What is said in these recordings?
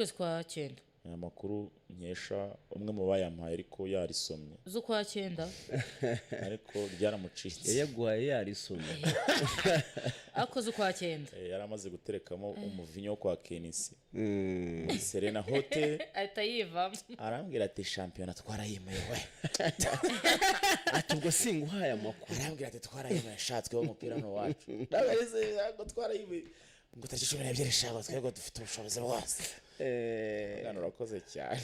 Z'ukwezi kwa cyenda. Aya makuru nkesha umwe mu bayampaye, ariko yarisomye. Z'ukwa cyenda. Ariko ryaramucitse. Yayaguhaye yarisomye. Ariko z'ukwa cyenda. Yari amaze guterekamo umuvinyo wo kwa KNC muri Serena Hotel. Ahita yivamo. Arambwira ati: "Shampiyona twarayimuye we." Ati: "Ubwo singuhaye amakuru." Arambwira ati: "Twarayimuye, shatsweho umupira ni uwacu." Ntabwo twarayimuye ngo tariki 12 shago, twebwe dufite ubushobozi bwose. Mwana, urakoze cyane.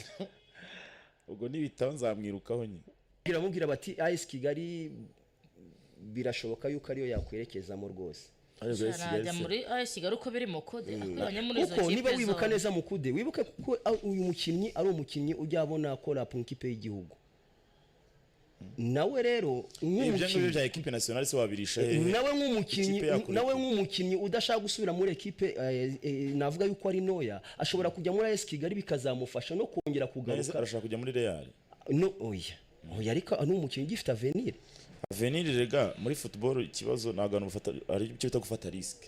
Ubwo nibitabo nzamwirukaho nyine. Biramubwira bati: "AS Kigali birashoboka yuko ariyo yakwerekezamo rwose." Arajya muri AS Kigali uko biri Mukude akwiranye muri izo Kuko kipe niba wibuka zombi. neza, Mukude, wibuke kuko uyu mukinnyi ari umukinnyi ujya abona call-up mu ikipe y'igihugu nawe rero Ibyo ngibyo nk'umukinnyi. bya équipe nationale se wabirisha hehe? Nawe nk'umukinnyi Ikipe yakureka. Nawe nk'umukinnyi udashaka gusubira muri ekipe, navuga yuko ari ntoya, ashobora kujya muri AS Kigali bikazamufasha no kongera Neza. kugaruka. Arashaka kujya muri Real. No, oya oya, ariko ni umukinnyi ugifite avenir. Avenir rega muri football ikibazo ntabwo abantu bafata, ari icyo bita gufata risque,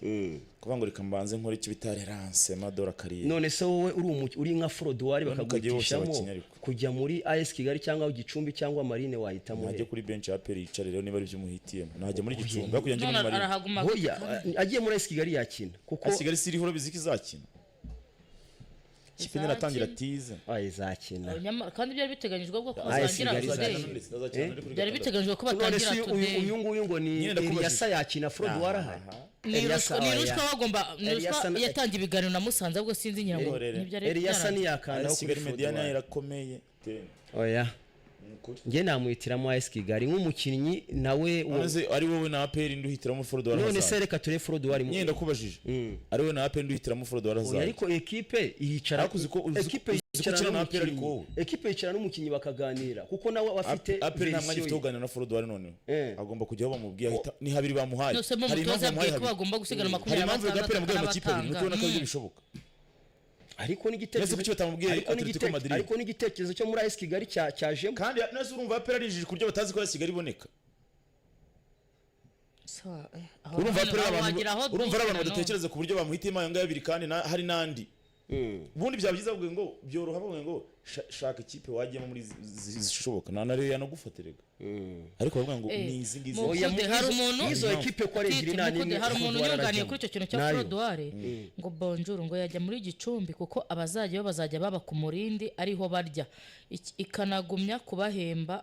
kuvuga ngo reka mbanze nkore icyo bita relance madora carrière. None se wowe uri nka Frodouard, None ukajya wose bakaguhitishamo abakinnyi ariko. kujya muri AS Kigali cyangwa Gicumbi cyangwa Marine, wahitamo Najya he? kuri bench ya APR yicare rero, niba ari byo umuhitiyemo, najya muri Gicumbi aho kugira ngo njye muri None Marine. arahaguma. Oya, agiye muri AS Kigali yakina kuko AS Kigali si iriho, urabizi ko izakina ikipe niratangira tize. Ah, izakina. Kandi byari biteganyijwe ko AS batangira Kigali today. izakina. Byari biteganyijwe ko None batangira se today. uyu nguyu ngo ni Nyine ndakubajije. Eliasa yakina, Frodouard ahari? Ni Eliasa, ruswa, ni oya. ruswa bagomba, ni ruswa. Yatangiye ibiganiro na Musanze, ahubwo sinzi ngira ngo Ihorere. ntibyari Eliasa byarangiye. ntiyakandaho AS kuri Kigali médiane Frodouard. irakomeye. Oya. Ni ukuri. Njye namuhitiramo AS Kigali nk'umukinnyi nawe None se ari wowe na APR ndi uhitiramo Frodouard None se Hazard? reka ture Frodouard Nyine ndakubajije, ari wowe na APR ndi uhitiramo Frodouard Oya, Hazard? ariko ekipe yicara Ariko uzi ko- ekipe uzi ko yicara ukina na APR ariko n'umukinnyi. wowe. Ekipe yicara n'umukinnyi bakaganira, kuko nawe aba afite APR nta mwanya version ifite wo ye. kuganira na Frodouard noneho. Eh. Agomba kujya aho bamubwiye, ahita ni habiri bamuhaye. Yose mo Hari umutoza impamvu bamuhaye yabwiye ko habiri. bagomba gusigara Hari makumyabiri impamvu na APR yamubwiye amakipe abiri, batanu. nuko ubona ko aribyo bishoboka. Ariko n'igitekerezo Mbese kuki batamubwiye ariko Atletico Madrid? Ariko n'igitekerezo cyo muri AS Kigali cyajemo. Kandi nese urumva APR arijije ku buryo batazi ko AS Kigali iboneka? Urumva APR abantu, urumva ari abantu badatekereza ku buryo bamuhitiyemo ayo ngayo abiri, kandi hari n'andi. Ubundi byaba byiza bavuga ngo byoroha, bavuga ngo shaka ikipe wajyamo muri zishoboka na Real yanagufatirega, ariko bavuga ngo ni izi ngizi. Oya, Mukude, hari umuntu izo ekipe ko ari ebyiri Titi, nta Mukude, n'imwe hari umuntu Frodouard unyunganiye arajyamo. kuri icyo kintu cya Nayo. Frodouard, ngo bonjour, ngo yajya muri Gicumbi kuko abazajyayo bazajya baba ku Murindi, ariho barya. Ikanagumya kubahemba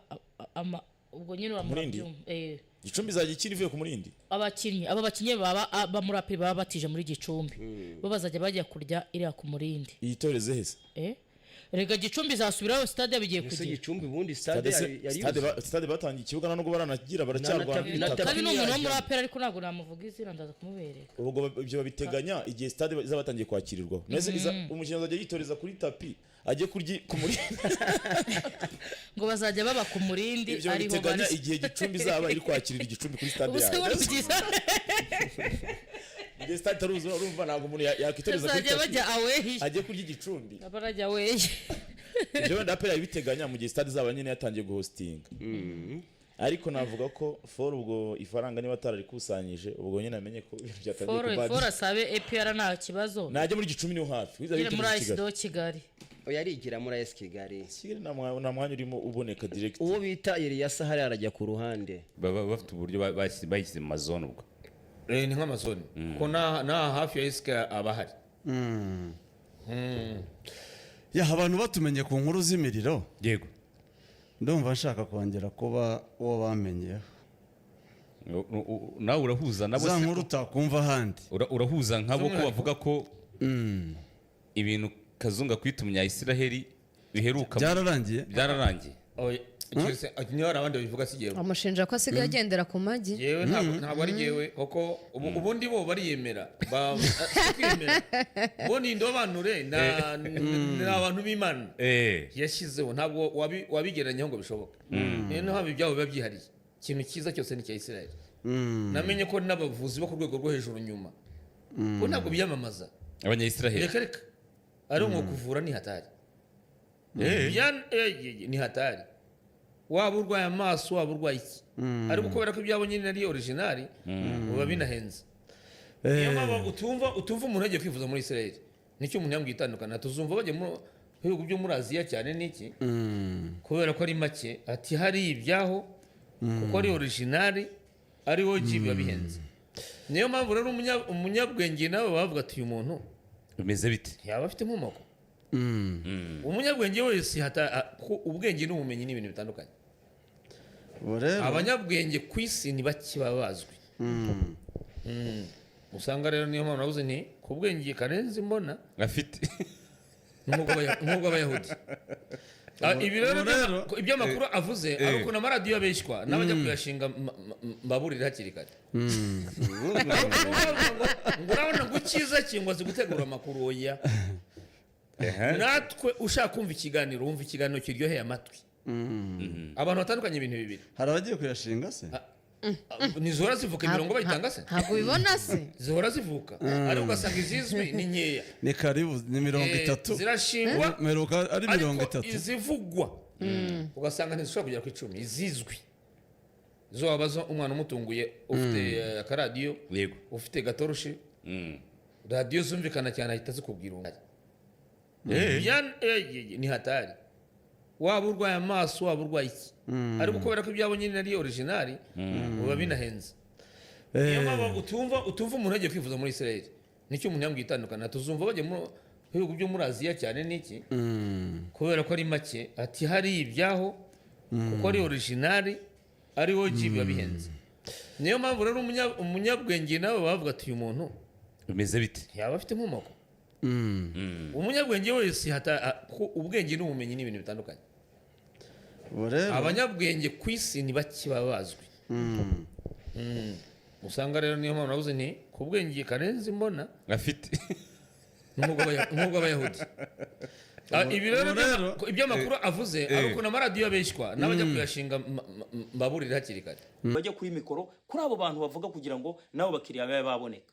ubwo nyine Murindi? uramurabyumva. Gicumbi izajya ikina ivuye ku Murindi? Abakinnyi, aba bakinnyi baba ba muri APR baba batije muri Gicumbi, bo bazajya bajya kurya iriya ku Murindi. Iyitoreze hese? Rega Gicumbi izasubiraho, stade bigiye Ese kugira. Gicumbi ubundi stade Stade se- yari stade yuzuye? Stade batangiye ikibuga, nta nubwo baranagira, baracyarwana n'ibitaka. Kandi ni umuntu wo muri Ntiyajyamo. APR, ariko ntabwo namuvuga izina, ndaza kumubereka. Ubwo ibyo babiteganya igihe stade izaba batangiye kwakirirwaho. Nese umukinnyi azajya yitoreza kuri tapis, ajye kurya ku Murindi? Ngo bazajya baba ku Murindi, Ibyo ariho babiteganya bari. igihe Gicumbi izaba iri kwakirira Igicumbi kuri stade Ubu se yayo. wari byiza. Igihe stade itaruzura, urumva ntabwo umuntu yakwitoreza kuri Bazajya tapi bajya away. ajye kurya Igicumbi. Barajya away. Ibyo wenda APR yabiteganya mu gihe stade izaba nyine yatangiye guhostinga, ariko navuga ko For ubwo ifaranga niba atararikusanyije, ubwo nyine amenye ko ibintu byatangiye Foro kubadira. Foro asabe APR, nta kibazo. Najya muri Gicumbi, niho hafi. Wiza Nyine muri yitoreza i AS Kigali. do Kigali. Oya, arigira muri AS Kigali. Kigali nta mwanya urimo uboneka direct. Uwo bita Eliasa hariya arajya ku ruhande. Baba bafite uburyo bayishyize mu mazone ubwo. Ni nk'amazone, ko n'aha hafi ya esika aba ahari. Ya, abantu batumenye ku nkuru z'imiriro. Yego. Ndumva nshaka kongera kuba uwo bamenyeho. Nawe urahuza nabo Za se nkuru utakumva ahandi. Urahuza nkabo ko bavuga ko ibintu Kazungu akwita umunya-Isiraheli biheruka? Byararangiye. Byararangiye. Oya, keretse niba hari abandi babivuga, si jyewe. Amushinja ko asigaye agendera ku magi. Yewe, ntabwo ari jyewe, kuko ubundi bo bariyemera. Si kwiyemera, bo ni indobanure, ni abantu b'Imana yashyizeho, ntabwo wabigereranyaho ngo bishoboke. Niyo mpamvu ibyabo biba byihariye. Ikintu cyiza cyose ni icya Israel. Namenye ko n'abavuzi bo ku rwego rwo hejuru nyuma bo ntabwo biyamamaza. Abanya-Isiraheli? Reka reka, ari nko kuvura ni hatari. Ni hatari, waba urwaye amaso, waba urwaye iki, ariko kubera ko ibyabo nyine ari original, biba binahenze. Niyo mpamvu utumva umuntu yagiye kwivuza muri Israel. Nicyo umuntu yambwiye itandukana, tuzumva bajya mu bihugu byo muri Aziya cyane n'iki, kubera ko ari make. Ati hari ibyaho kuko ari original, ari OG, biba bihenze. Niyo mpamvu rero umunyabwenge nawe bavuga ati uyu muntu Bimeze bite? yaba afite inkomoko. Umunyabwenge wese ubwenge n'ubumenyi ni ibintu bitandukanye. Ubu rero Abanyabwenge ku isi ni bake baba bazwi. Usanga rero niyo mpamvu navuze nti ku bwenge Karenzi mbona Afite nk'ubw'Abayahudi. Ibi rero Ubu rero- iby'amakuru avuze ari ukuntu amaradiyo abeshywa n'abajya kuyashinga mbaburire hakiri kare. Ngo urabona ngo icyiza kingwa azi gutegura amakuru, oya. Natwe ushaka kumva ikiganiro, wumva ikiganiro kiryoheye amatwi. Abantu batandukanye ibintu bibiri. Hari abagiye kuyashinga se? Ntizihora zivuka imirongo bayitanga se? Ntabwo ubibona se? Zihora zivuka, ariko ugasanga izizwi ni nkeya. Ni karibu, ni mirongo itatu. Zirashingwa Meruka ari mirongo ariko itatu. izivugwa ugasanga ntizishobora kugera ku 10 izizwi. Zo wabaza umwana umutunguye ufite akaradiyo, ufite gatoroshi, radiyo zumvikana cyane, ahita zikubwira uwo. Ni hatari, waba urwaye amaso, waba urwaye iki, ariko kubera ko ibyabo nyine ari original biba binahenze. Niyo mpamvu utumva umuntu yagiye kwivuza muri Israel. Nicyo umuntu yambwiye itandukana, tuzumva bajya mu bihugu byo muri Aziya cyane n'iki, kubera ko ari make. Ati hari ibyaho kuko ari original, ari OG, biba bihenze. Niyo mpamvu rero umunyabwenge nawe bavuga ati uyu muntu Bimeze bite? yaba afite inkomoko. Umunyabwenge wese ubwenge n'ubumenyi ni ibintu bitandukanye. Ubu rero Abanyabwenge ku isi ni bake baba bazwi. Usanga rero niyo mpamvu navuze nti ku bwenge Karenzi mbona Afite nk'ubw'Abayahudi. Ibi rero Ubu rero- iby'amakuru avuze ari ukuntu amaradiyo abeshywa n'abajya kuyashinga mbaburire hakiri kare. Bajya kuri mikoro kuri abo bantu bavuga kugira ngo nabo bakiriya babe baboneka.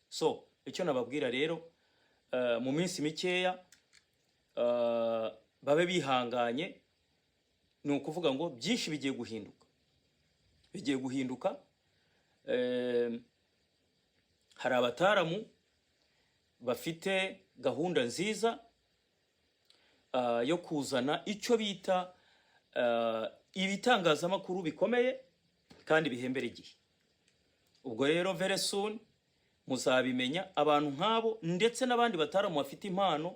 So icyo nababwira rero, mu minsi mikeya, babe bihanganye. Ni ukuvuga ngo byinshi bigiye guhinduka, bigiye guhinduka. Hari abataramu bafite gahunda nziza yo kuzana icyo bita ibitangazamakuru bikomeye kandi bihembera igihe. Ubwo rero very soon muzabimenya. Abantu nk'abo ndetse n'abandi bataramu bafite impano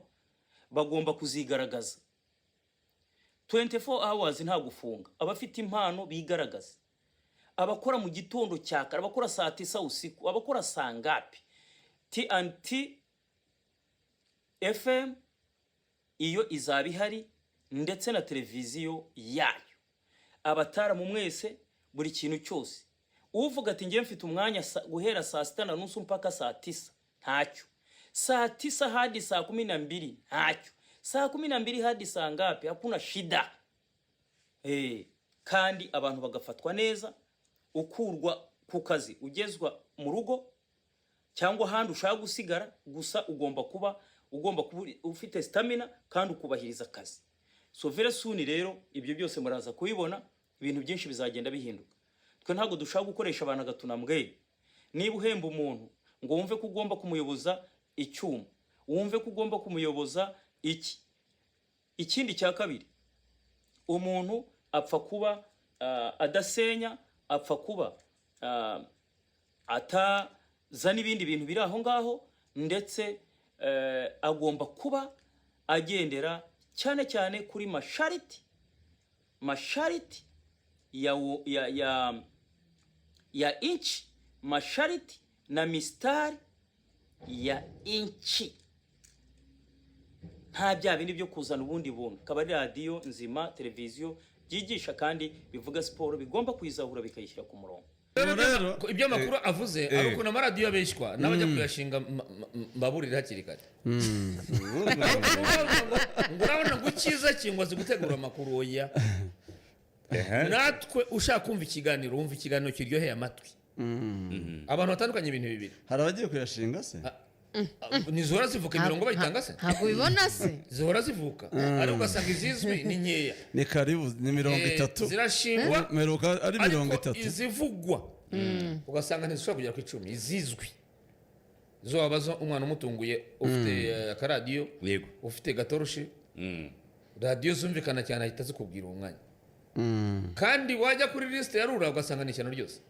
bagomba kuzigaragaza 24 hours, nta gufunga. Abafite impano bigaragaza, abakora mu gitondo cya kare, abakora saa 9 usiku, abakora saa ngapi. T&T FM iyo izaba ihari ndetse na televiziyo yayo. Abataramu mwese, buri kintu cyose uvuga ati ngiye mfite umwanya guhera saa 6:30 mpaka saa 9, ntacyo. Saa 9 hadi saa 12, ntacyo. Saa 12 hadi saa ngapi, hakuna shida. Kandi abantu bagafatwa neza, ukurwa ku kazi ugezwa mu rugo cyangwa ahandi ushaka gusigara, gusa ugomba kuba ufite stamina kandi ukubahiriza akazi. So very soon rero ibyo byose muraza kubibona, ibintu byinshi bizagenda bihinduka. Twe ntabwo dushaka gukoresha abantu agatunambwe. Niba uhemba umuntu ngo wumve ko ugomba kumuyoboza icyuma, wumve ko ugomba kumuyoboza iki. Ikindi cya kabiri, umuntu apfa kuba adasenya, apfa kuba atazana ibindi bintu biri aho ngaho, ndetse agomba kuba agendera cyane cyane kuri mashariti ya nchi, mashariti na mistari ya nchi. Nta bya bindi byo kuzana ubundi buntu. Akaba ari radiyo nzima, televiziyo byigisha kandi bivuga siporo, bigomba kuyizahura bikayishyira ku murongo. Rero Ibyo amakuru avuze ari ukuntu amaradiyo abeshywa n'abajya kuyashinga mbaburire hakiri kare. Ngo urabona ngo icyiza kingwa azi gutegura amakuru, oya. Natwe ushaka kumva ikiganiro, wumva ikiganiro kiryoheye amatwi. Abantu batandukanye ibintu bibiri. Hari abagiye kuyashinga se? Ntizihora zivuka imirongo bayitanga se? Ntabwo ubibona se? Zihora zivuka, ariko ugasanga izizwi ni nkeya. Ni karibu, ni mirongo itatu. Zirashingwa Meruka ari mirongo ariko itatu. izivugwa ugasanga ntizishobora kugera ku 10 izizwi. Zo wabaza umwana umutunguye ufite akaradiyo, Yego. ufite gatoroshi, radiyo zumvikana cyane, ahita zikubwira uwo mwanya. Kandi wajya kuri lisite ya RURA ugasanga ni ishyano ryose.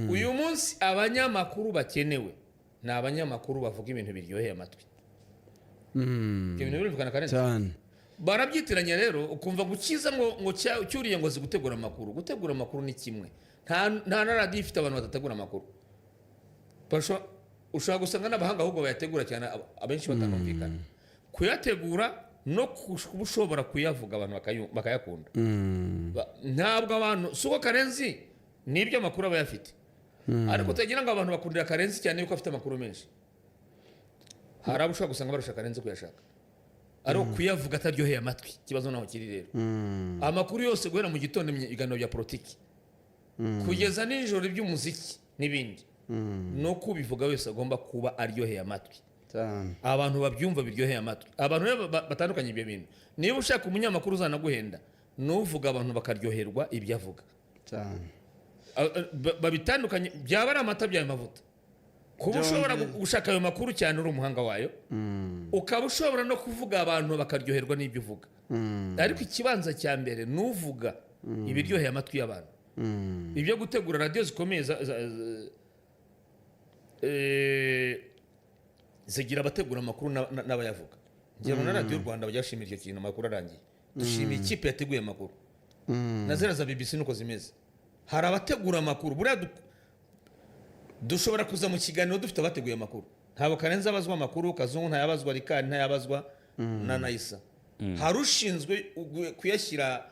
Uyu munsi abanyamakuru bakenewe ni abanyamakuru bavuga ibintu biryoheye amatwi. Ibyo bintu birumvikana, Karenzi? Cyane. Barabyitiranya rero, ukumva gukiza ngo cyuriye ngo azi gutegura amakuru. Gutegura amakuru ni kimwe, nta na radiyo ifite abantu badategura amakuru. Ushobora gusanga n'abahanga ahubwo bayategura cyane, abenshi batanumvikana. Kuyategura no kuba ushobora kuyavuga abantu bakayakunda. Ntabwo abantu, si uko Karenzi nibyo amakuru aba ayafite, ariko utagira ngo abantu bakundira Karenzi cyane yuko afite amakuru menshi. Hari abo ushobora gusanga barusha Karenzi kuyashaka, ariko kuyavuga ataryoheye amatwi, ikibazo naho kiri rero. Amakuru yose guhera mu gitondo ibiganiro bya politiki kugeza nijoro iby'umuziki n'ibindi, ni uko ubivuga wese agomba kuba aryoheye amatwi. Cyane. Abantu babyumva biryoheye amatwi. Abantu rero batandukanye ibyo bintu. Niba ushaka umunyamakuru uzanaguhenda, nuvuga abantu bakaryoherwa ibyo avuga. Cyane. Babitandukanye, byaba ari amata byaba amavuta. Kuba Byombi. ushobora gushaka ayo makuru cyane uri umuhanga wayo, ukaba ushobora no kuvuga abantu bakaryoherwa n'ibyo uvuga, ariko ikibanza cya mbere nuvuga ibiryoheye amatwi y'abantu. Ibyo gutegura, radiyo zikomeye zigira abategura amakuru n'abayavuga. Ngira ngo na Radiyo Rwanda bajya bashimira icyo kintu. Amakuru arangiye, dushimiye ikipe yateguye amakuru. Na ziriya za BBC nuko zimeze, hari abategura amakuru. Buriya dushobora kuza mu kiganiro dufite abateguye amakuru. Ntabwo Karenzi abazwa amakuru, Kazungu ntayabazwa, Rikari ntayabazwa na Nayisa. Hari ushinzwe kuyashyira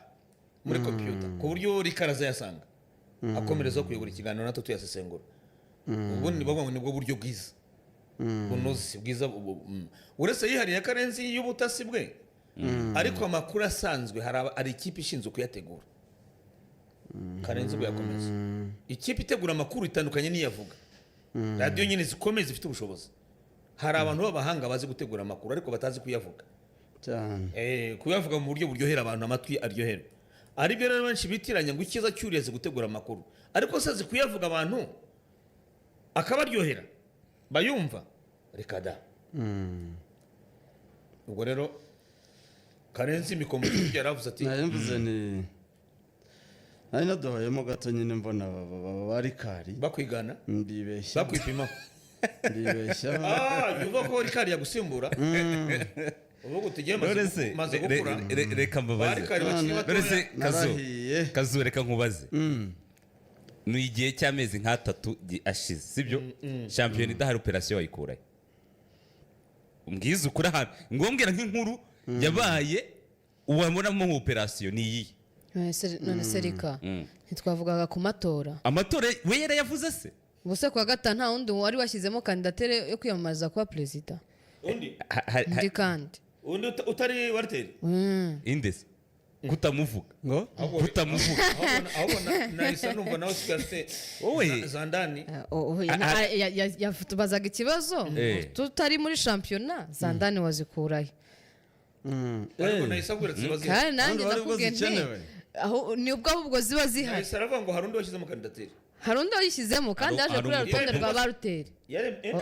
muri kompiyuta ku buryo Rikari azayasanga akomerezaho kuyobora ikiganiro, natwe tuyasesengura. Ubundi bavuga ngo nibwo buryo bwiza bunoze bwiza uretse yihariye ya Karenzi y'ubutasi bwe, ariko amakuru asanzwe hari ikipe ishinzwe kuyategura. Karenzi ubwo yakomeza. Ikipe itegura amakuru itandukanye n'iyavuga. Radiyo nyine zikomeye zifite ubushobozi, hari abantu b'abahanga bazi gutegura amakuru ariko batazi kuyavuga. Cyane. Kuyavuga mu buryo buryohera abantu amatwi aryohera. Aribyo rero benshi bitiranya ngo icyiza cyuriye azi gutegura amakuru, ariko se azi kuyavuga abantu akabaryohera bayumva? Reka da. Ubwo rero Karenzi imikombo yaravuze ati Nari mvuze ni nari naduhayemo gato nyine, mbona bari kari Bakwigana. Ndibeshya. Bakwipimaho. Ndibeshya. Ah, yumva ko rikari yagusimbura, uvuga uti "Jyewe None se maze gukura." reka mbabaze. Bari kare bakiri None se batoya. Kazu, Narahiye. Kazu, reka nkubaze. Ni igihe cy'amezi nk'atatu ashize, sibyo? Shampiyona idahari, operasiyo wayikurahe? Mbwiza ukuri, ahantu ngombwira nk'inkuru yabaye wabonamo nk'operasiyo ni iyihe? None se rika, ntitwavugaga ku matora? Amatora we yarayavuze se? Ubuse kuwa gatanu nta wundi wari washyizemo kandidatire yo kwiyamamariza kuba perezida? Undi? Undi kandi. Undi utari Wariteri? Inde se kutamuvuga? Ngo? Kutamuvuga. Ahubwo nahise numva nawe usigaye afite Wowe. zandani. Tubazaga ikibazo tutari muri shampiyona, zandani wazikurahe? Ariko nahise abwira ati ziba zihari. Kandi nanjye Kandi wari ubwo ndakubwiye nti zikenewe. Aho ni ubwo ahubwo ziba zihari. Nahise aravuga ngo hari undi washyizemo kandidatire. Hari undi wayishyizemo kandi yaje Hari kuri uru rutonde rwa Baruteri.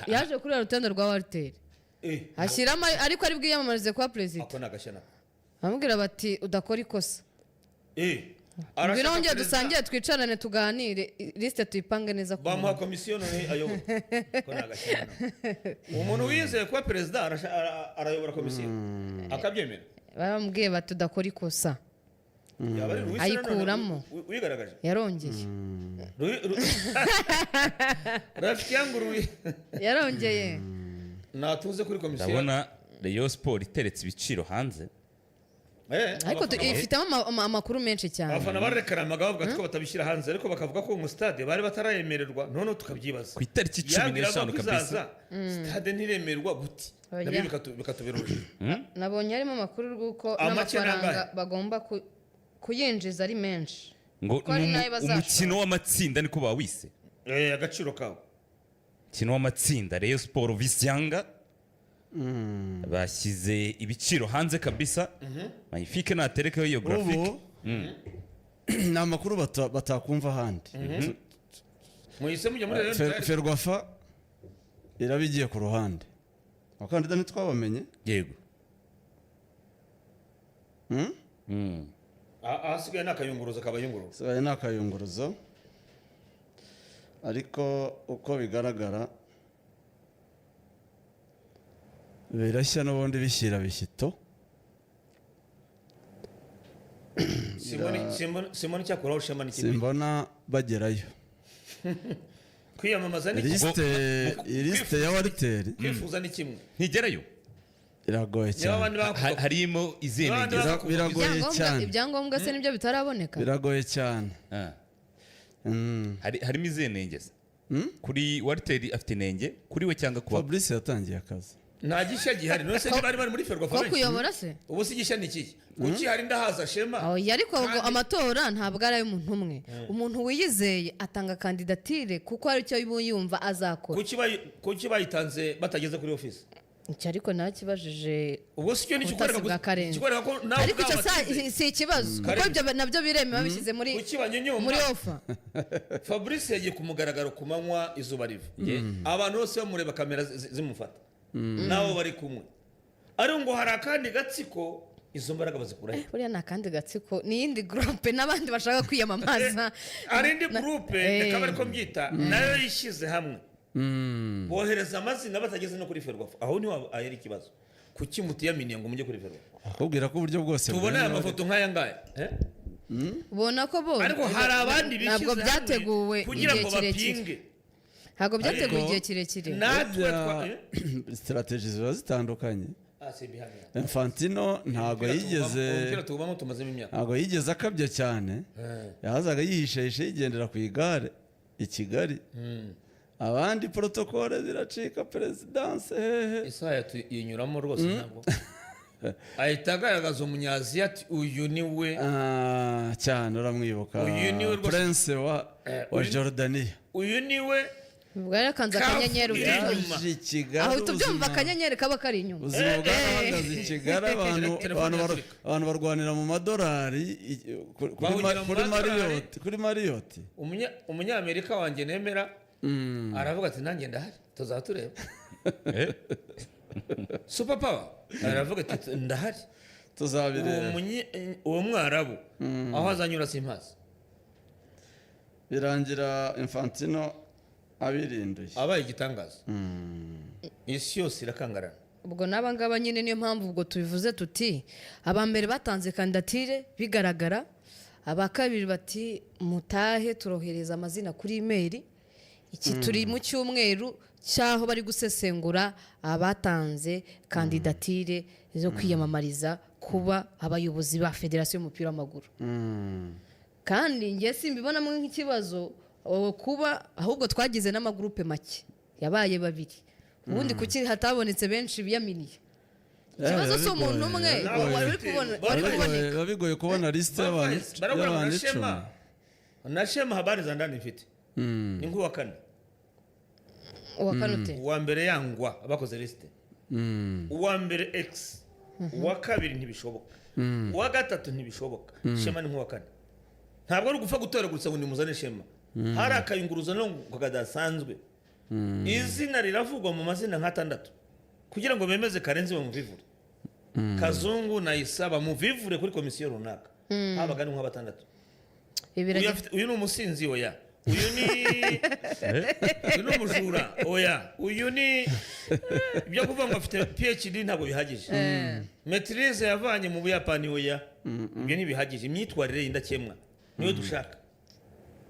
Yaje kuri uru rutonde rwa Baruteri ashyiramo, ariko ari bwiyamamarize kuba perezida. Ako ni agashyana. Bamubwira bati udakora ikosa, ngwino Arashaka wongere perezida. dusangire, twicarane, tuganire, lisite tuyipange neza ku Bamuha murongo. komisiyo none ayobora. Ako ni agashyano. Umuntu wizeye kuba perezida arayobora komisiyo akabyemera. Baramubwiye bati udakora ikosa. Yaba ari Louis Ayikuramo. nanone wigaragaje. Yarongeye. Rafiki yangu Louis. Yarongeye. Natuze kuri komisiyo. Ndabona Rayon Sport iteretse ibiciro hanze. Ariko ifitemo amakuru menshi cyane. Abafana barekaramaga bavuga ko batabishyira hanze, ariko bakavuga ko mu stade bari batarayemererwa, none tukabyibaza. Ku itariki cumi Yabwiraga n'eshanu ko kabisa. izaza, stade ntiremerwa gute? Oya. Nabyo bikatubera urujijo. Nabonye harimo amakuru rw'uko Amake n'amafaranga n'angahe? bagomba kuyinjiza ari menshi. Ngo Ko ari ni nayo bazashora. umukino w'amatsinda niko bawise. Agaciro kawo. Umukino w'amatsinda Rayon Sport vs Yanga, bashyize ibiciro hanze kabisa. Magnifique naterekeho iyo graphic. Ubu ni amakuru batakumva ahandi. Muhise mujya muri Rayon? Ferwafa. Iraba igiye ku ruhande. Abakandida ntitwabamenye. Yego. Ahasigaye ni akayunguruzo kabayunguruzo. Sigaye ni akayunguruzo, ariko uko bigaragara birashya n'ubundi bishyira bishyito. Simbona icyakuraho Shema n'ikipe. Simbona bagerayo. Kwiyamamaza ni kimwe. Lisite ya Wariteri Kwifuza ni kimwe. Ntigerayo. Iragoye Niba cyane. abandi Harimo izihe Abandi ntege? Biragoye cyane. Ibyangombwa se nibyo bitaraboneka? Biragoye cyane. Harimo izihe ntenge se? Kuri Wariteri afite inenge kuri we cyangwa kuba Fabrice yatangiye akazi. Nta gishya gihari. None se bari bari muri Ferwafa Ko benshi? kuyobora se? Ubu si igishya ni ikihe? Kuki hari ndahaza Shema? Oya, ariko ubwo amatora ntabwo ari ay'umuntu umwe. Umuntu wiyizeye atanga kandidatire kuko hari icyo yumva azakora. Kuki bayitanze batageze kuri office? Icyo ariko narakibajije. Ubwo si cyo ni Ubutasi ikikwereka bwa Karenzi. ikikwereka ko nawe Ariko icyo ubwawe watsinze. si ikibazo, kuko Karenzi. ibyo nabyo biremewe babishyize Kuki banyonyomba? muri ofa. Fabrice yagiye ku mugaragaro ku manywa izuba riva. Abantu bose bamureba, kamera zimufata. Nabo bari kumwe. Ariko ngo hari akandi gatsiko, izo mbaraga bazikura he? Buriya ni akandi gatsiko, ni iyindi groupe n'abandi bashaka kwiyamamaza. Hari indi groupe, reka bari ko mbyita, nayo yishyize hamwe. Bohereza amazina batageze no kuri Ferwafa. Aho niho ahera ikibazo. Kuki mutiyaminiye ngo mujye kuri Ferwafa? Akubwira ko uburyo bwose Tubona aya bwemewe. mafoto nk'aya ngaya. Ubona ko bo Ariko hari abandi bishyize ntabwo hamwe byateguwe kugira igihe ngo kirekire. bapinge. Ntabwo byateguwe Ariko igihe kirekire. Natwe Strategy ziba zitandukanye. Ah, si ibihamya. Infantino ntabwo yigeze Umupira tuwubamo tumazemo imyaka. Ntabwo yigeze akabya cyane. Yazaga yihishahisha yigendera ku igare i Kigali. Abandi protokole ziracika, perezidanse hehe. Isaha tuyinyuramo rwose ntabwo. Ahita agaragaza umunyaziya ati uyu ni we. Ah, cyane uramwibuka. Uyu ni we rwose. Prince wa Jordania. Uyu ni we. Ubwo rero akanze akanyenyeri Kafu ubyumva. inyuma. Yaje i Kigali, Aho uhita ubyumva akanyenyeri kaba kari inyuma. Ubuzima bwarahagaze i Kigali, Telefone iraturika. abantu barwanira mu madolari, Bahugira mu kuri madolari. Marriott, kuri Marriott. Umunyamerika wanjye nemera aravuga ati nanjye ndahari tuzaba tureba. Super power aravuga ati ndahari. Tuzabireba. Uwo mwarabu aho azanyura simpazi. Birangira Infantino abirinduye. Abaye igitangaza. Isi yose irakangarana. Ubwo n'aba ngaba nyine niyo mpamvu ubwo tubivuze tuti aba mbere batanze kandidatire bigaragara, aba kabiri bati mutahe turohereza amazina kuri imeri. Iki turi mu cyumweru cy'aho bari gusesengura abatanze kandidatire zo kwiyamamariza kuba abayobozi ba federasiyo y'umupira w'amaguru. Kandi njye simbibonamo nk'ikibazo kuba ahubwo twagize n'amagurupe make yabaye babiri. Ubundi kuki hatabonetse benshi biyaminiye? Ikibazo si umuntu umwe wari kubona, wari kuboneka. Biba bigoye kubona lisite Barabura y'abantu na 10. Shema. Na Shema habari za ndani mfite. Ni nk'uwa kane. Uwa kane ute? Uwa mbere yangwa abakoze lisite. Uwa mbere X. Uwa kabiri ntibishoboka. Uwa gatatu ntibishoboka. Shema ni nk'uwa kane. Ntabwo ari ugupfa gutora gusa ngo nimuzane Shema. Hari akayunguruzo no kadasanzwe. Izina riravugwa mu mazina nk'atandatu kugira ngo bemeze Karenzi bamuvivure. Kazungu na Isa bamuvivure kuri komisiyo runaka. Habaga ni nk'abatandatu. Uyu ni umusinzi oya. Uyu ni umujura oya. Uyu ni ibyo kuvuga ngo afite PhD ntabwo bihagije. Maitrise yavanye mu Buyapani oya. Ibyo ntibihagije. Imyitwarire y'indakemwa niyo dushaka.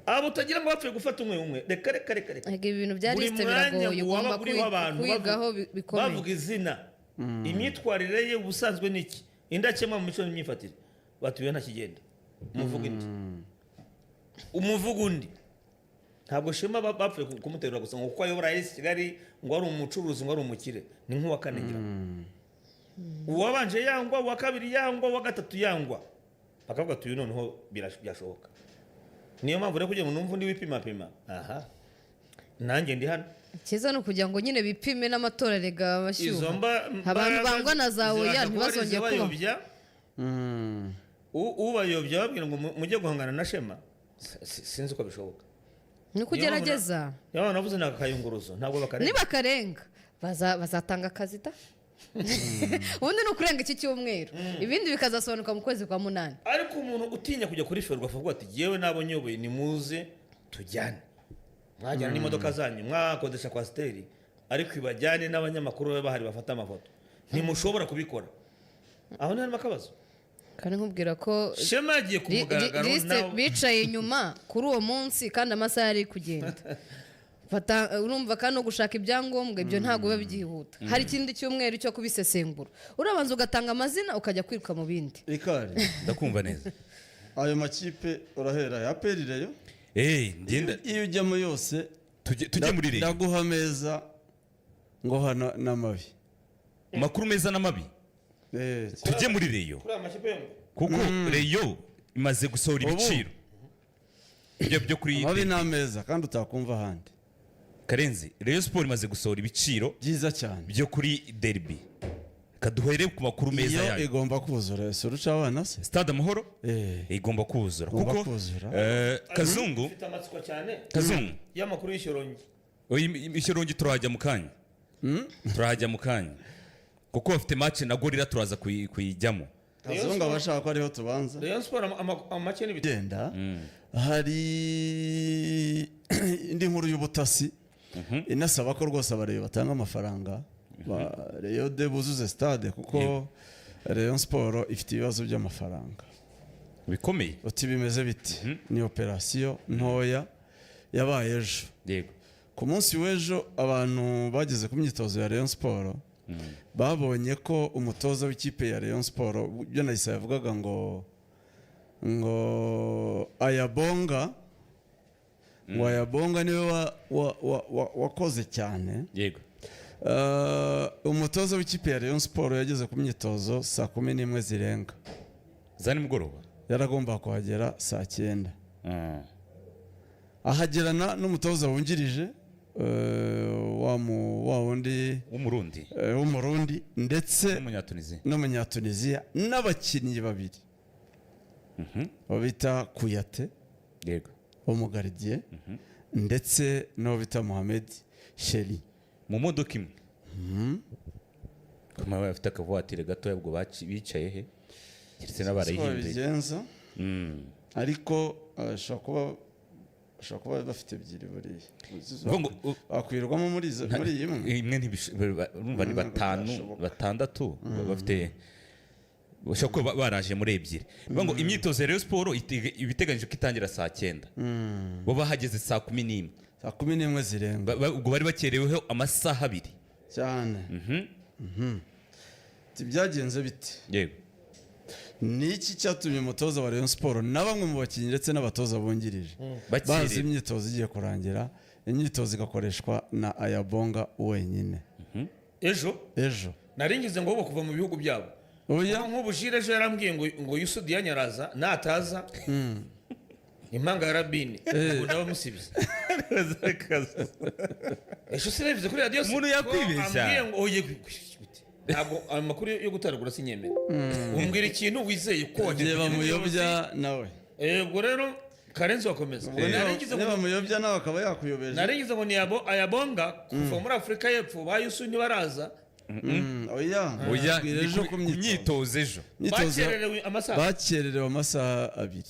Abo utagira ngo bapfuye gufata umwe umwe. Reka reka reka reka. Ego, ibintu bya Buri lisite mwanya biragoye, ngo waba ugomba uriho abantu kwigaho bikomeye. bavuga izina. Imyitwarire ye ubusanzwe ni iki? Indakemwa mu mico n'imyifatire. Batuye nta kigenda. Umuvuga indi. Umuvuga undi. Ntabwo Shema bapfuye kumuterura gusa ngo kuko ayobora AS Kigali ngo ari umucuruzi ngo ari umukire. Ni nk'uwa kane ngira. Uwabanje yangwa, uwa kabiri yangwa, uwa gatatu yangwa. Bakavuga ati uyu noneho byashoboka. Niyo mpamvu rero kugira ngo numve undi wipimapima. Aha. Nanjye ndi hano. Icyiza ni ukugira ngo nyine bipime n'amatora rega Izo bashyuha. mbaraga Abantu bangwa na za oya zibasha kuba ari ntibazongere kubaho. izibayobya. Ubayobya babwira ngo mujye guhangana na Shema. Sinzi uko bishoboka. Ni uko ugerageza. Niyo mpamvu navuze ni akayunguruzo, ntabwo bakarenga. Nibakarenga bazatanga akazi da. Ubundi ni ukurenga iki cyumweru, ibindi bikazasobanuka mu kwezi kwa munani. Ariko umuntu utinya kujya kuri Ferwafa avuga ati yewe n'abo nyoboye nimuze tujyane, mwajyana n'imodoka zanyu, mwakodesha kwasiteri, ariko ibajyane n'abanyamakuru babe bahari bafate amafoto, ntimushobora kubikora. Aho ni harimo akabazo. Kandi nkubwira ko Shema yagiye ku mugaragaro liste nawe. bicaye inyuma kuri uwo munsi kandi amasaha yari kugenda. Urumva kandi no gushaka ibyangombwa ibyo ntabwo biba byihuta. Hari ikindi cyumweru cyo kubisesengura, urabanza ugatanga amazina ukajya kwiruka mu bindi. Ikari. Ndakumva neza. Ayo makipe urahera ya APR Rayon. Ngenda. Iyo ujyamo yose tujye muri Rayon. Ndaguha meza ngo hano n'amabi. Makuru meza n'amabi. Tujye muri Rayon. Kuri aya makipe yombi. Kuko Rayon imaze gusohora ibiciro. Ibyo byo kuri amabi n'ameza kandi utakumva ahandi. Karenzi, Rayon Sport imaze gusohora ibiciro byiza cyane byo kuri derby. Kaduhere ku makuru meza iyo yayo. Igomba kuzura, ese uruca abana se? Stade Amahoro igomba kuzura Igomba kuko kuzura. Kazungu Mfite amatsiko cyane. Kazungu. Y'amakuru y'Ishyorongi. Ishyorongi turahajya mu kanya. Turahajya mu kanya. Kuko bafite match na Gorilla turaza kuyijyamo. Kazungu abashaka ko ariho tubanza. Rayon Sport amake n'ibitego. Genda. Hari indi nkuru y'ubutasi inasaba ko rwose abareba batanga amafaranga ba Rayon de buzuze stade kuko Rayon Sport ifite ibibazo by'amafaranga bikomeye. Uti bimeze biti? Ni operasiyo ntoya yabaye ejo. Yego. Ku munsi w'ejo abantu bageze ku myitozo ya Rayon Sport babonye ko umutoza w'ikipe ya Rayon Sport, ibyo Nayisa yavugaga ngo Ayabonga, ngo Ayabonga niwe wakoze cyane. Yego. Umutoza w'ikipe ya Rayon Sport yageze ku myitozo saa 11 zirenga za nimugoroba, yaragomba kuhagera saa 9. Ahagerana n'umutoza wungirije wa wundi w'umurundi ndetse n'umunyatunisiya n'abakinnyi babiri bita Kuyate, yego, w'umugaridiye, ndetse n'uwo bita Mohamed Sheri mu modoka imwe. Kuma bafite akavuwatire gatoya ubwo bicaye he keretse n'abarayihinduye bigenza. Ariko ashobora kuba bafite ebyiri buriya bakwirwamo muri iyi imwe urumva ni batanu batandatu bafite bashobora kuba baraje muri ebyiri. Ngo imyitozo ya Rayon Sport ibiteganyijwe ko itangira saa 9, bo bahageze saa 11. Saa 11 zirenga. Ubwo bari bakereweho amasaha 2 cyane. Byagenze bite? Yego. Ni iki cyatumye umutoza wa Rayon Sport na bamwe mu bakinnyi ndetse n'abatoza bungirije bazi imyitozo igiye kurangira, imyitozo igakoreshwa na Ayabonga wenyine ejo naringize ngo bo kuva mu bihugu byabo? Nk'ubu Jire ejo yarambwiye ngo Yusu Diane araza nataza impanga ya Rabine ngo ndabamusibye. Ejo sinabivuze kuri radiyo, umuntu yakwibeshya ngo oye ntabwo amakuru yo gutaragura sinyemera. Umbwira ikintu wizeye ko wagiye bamuyobya nawe. Ubwo rero Karenzi wakomeza. Niba muyobya nawe akaba yakuyobeje. Naringize ngo ni Ayabonga kuva muri Afurika y'Epfo ba Yusu ntibaraza. Oya. Oya ejo ku myitozo ejo. Bakererewe amasaha 2.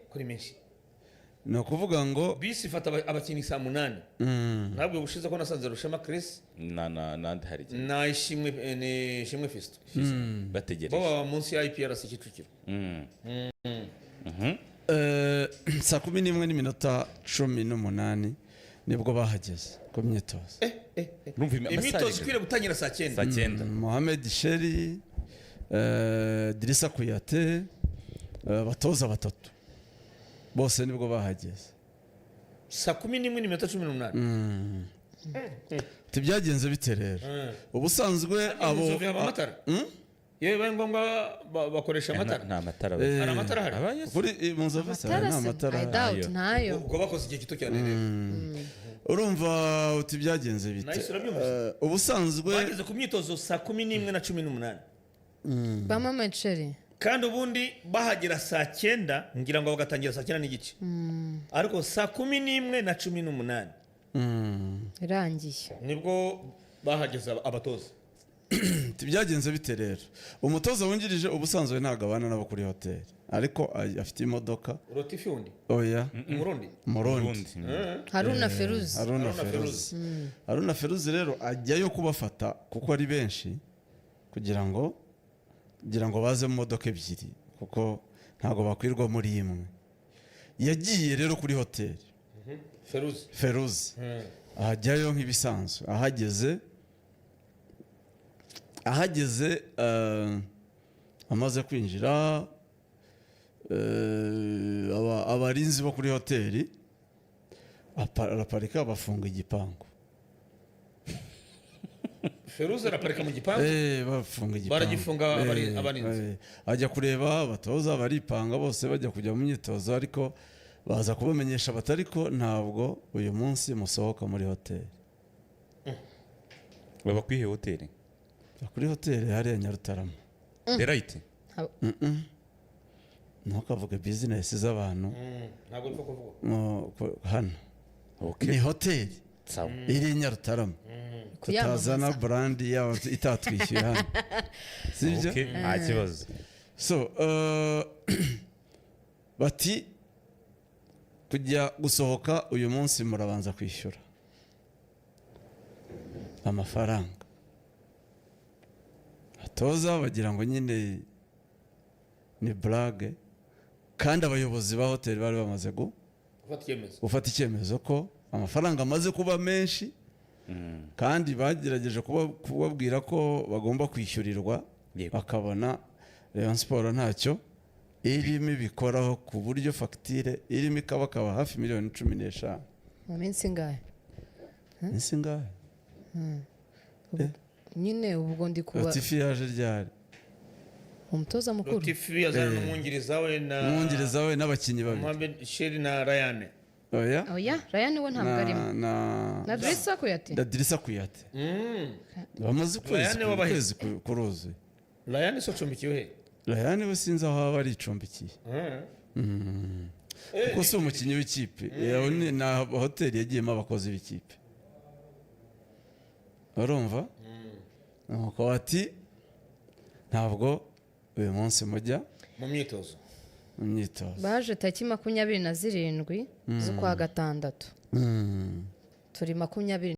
Kuri menshi. Ni ukuvuga ngo bisi ifata abakinnyi saa 8. Ntabwo bushize ko nasanze Rushema Chris nandi hari na Ishimwe ni Ishimwe Fisto bategereje bo baba munsi ya IPRC Kicukiro. Saa 11:18 nibwo bahageze ku myitozo. Imyitozo ikwiriye gutangira saa 9. Saa 9. Mohamed Sheri, Dirisa Kuyate, abatoza batatu bose nibwo bahageze saa 11:18. Tibyagenze bite rero? Ubusanzwe abo amatara yewe bibaye ngombwa bakoresha amatara. Nta matara hari amatara ahari kuri mu nzovu se nta matara ntayo. Ubwo bakoze igihe gito cyane rero. Urumva uti byagenze bite? Ubusanzwe bageze ku myitozo saa 11:18. Ba Mohamed Sheri Kandi ubundi bahagera saa 9, ngira ngo bagatangira saa 9:30, ariko saa 11:18 Irangiye. nibwo bahageze abatoza. Byagenze bite rero? Umutoza wungirije ubusanzwe ntabwo abana nabo kuri hoteli, ariko afite imodoka. Rotifi wundi? Oya. Umurundi? Murundi. Haruna Feruzi. Haruna Haruna. Feruzi. Haruna Feruzi rero ajyayo kubafata kuko ari benshi, kugira ngo baze mu modoka ebyiri, kuko ntabwo bakwirwa muri imwe. Yagiye rero kuri hoteli. Feruzi. Feruzi ahajyayo nk'ibisanzwe. Ahageze, amaze kwinjira, abarinzi bo kuri hoteli araparika, bafunga igipangu. Feruzi araparika mu gipangu? Bafunga igipangu. Baragifunga abarinzi. Ajya kureba abatoza baripanga bose, bajya kujya mu myitozo, ariko baza kubamenyesha bati: "Ariko ntabwo uyu munsi musohoka muri hoteli." Baba kuri iyo hoteli? Kuri hoteli hariya Nyarutarama. Derayiti? Ntukavuge bizinesi z'abantu. Ntabwo bipfa kuvuga. Hano ni hoteli Sawa. iri i Nyarutarama, tutazana Kuyamamaza. brand yaba itatwishyuye hano, sibyo? Okay, nta kibazo. So bati: "Kujya gusohoka uyu munsi murabanza kwishyura amafaranga." Atoza bagira ngo nyine ni burage, kandi abayobozi ba hoteli bari bamaze Gufata icyemezo. gufata icyemezo ko amafaranga amaze kuba menshi, kandi bagerageje kubabwira ko bagomba kwishyurirwa. Bakabona Rayon Sport ntacyo irimo ibikoraho, ku buryo fagitire irimo ikabakaba hafi miliyoni 15. Mu minsi ingahe? Minsi ingahe? Nyine ubwo ndi kuba Latifi yaje ryari? Umutoza mukuru. Latifi yazana n'umwungiriza we na Umwungiriza we n'abakinnyi babiri. Mohamed Sheri na Rayane. Oya. Oya, Ryan we ntabwo arimo. Na Na Drissa Kuyate. Na Dirisa Kuyate bamaze ukwezi. Rayane wabahe? Ukwezi kuruzuye. Rayane se acumbikiwe he? Rayane we sinzi aho aba aricumbikiye, kuko si umukinnyi w'ikipe. Yewe, ni hoteli yagiyemo abakozi b'ikipe, urumva? Nuko bati: "Ntabwo uyu munsi mujya mu myitozo." Mu myitozo. Baje tariki 27 z'ukwa gatandatu, turi 20.